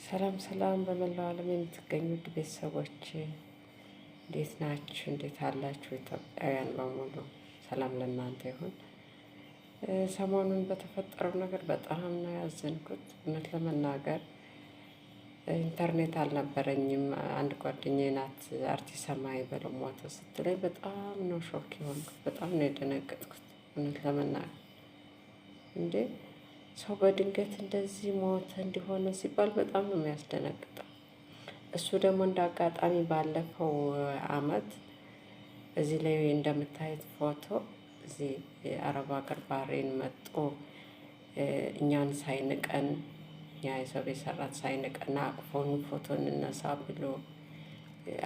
ሰላም ሰላም፣ በመላው ዓለም የምትገኙ ውድ ቤተሰቦች እንዴት ናችሁ? እንዴት አላችሁ? ኢትዮጵያውያን በሙሉ ሰላም ለእናንተ ይሁን። ሰሞኑን በተፈጠረው ነገር በጣም ነው ያዘንኩት። እውነት ለመናገር ኢንተርኔት አልነበረኝም። አንድ ጓደኛዬ ናት አርቲስት ሰማይ በለው ሞተ ስትለኝ በጣም ነው shock የሆንኩት። በጣም ነው የደነገጥኩት። እውነት ለመናገር እንዴ ሰው በድንገት እንደዚህ ሞተ እንዲሆነ ሲባል በጣም ነው የሚያስደነግጠው። እሱ ደግሞ እንደ አጋጣሚ ባለፈው አመት እዚህ ላይ እንደምታዩት ፎቶ እዚህ የአረብ ሀገር ባህሬን መጥቶ እኛን ሳይንቀን፣ እኛ የሰው ቤት ሰራት ሳይንቀን አቅፎን ፎቶ እንነሳ ብሎ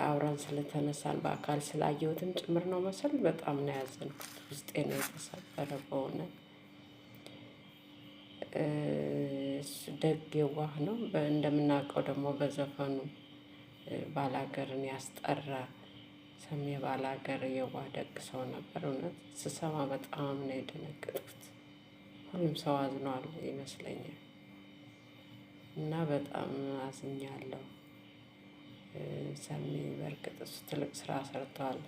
አብረን ስለተነሳን በአካል ስላየሁትም ጭምር ነው መሰል በጣም ነው ያዘንኩት። ውስጤ ነው የተሰበረ በእውነት። ደግ የዋህ ነው። እንደምናውቀው ደግሞ በዘፈኑ ባላገርን ያስጠራ ሰሜ ባላገር የዋህ ደግ ሰው ነበር። እውነት ስሰማ በጣም ነው የደነገጥኩት። ሁሉም ሰው አዝኗል ይመስለኛል እና በጣም አዝኛለሁ። ሰሜ በእርግጥ እሱ ትልቅ ስራ ሰርተዋል።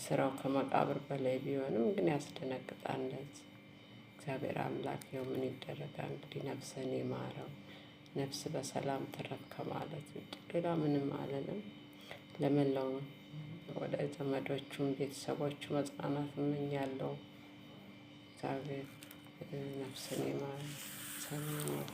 ስራው ከመቃብር በላይ ቢሆንም ግን ያስደነግጣል እንደዚህ። እግዚአብሔር አምላክ ይኸው ምን ይደረጋል እንግዲህ ነፍስን ይማረው፣ ነፍስ በሰላም ትረፍ ከማለት ውጭ ሌላ ምንም አልልም። ለመላው ወዳጅ ዘመዶቹም ቤተሰቦቹ መጽናናት እመኛለሁ። እግዚአብሔር ነፍስን ይማረው። ሰሜን ወደ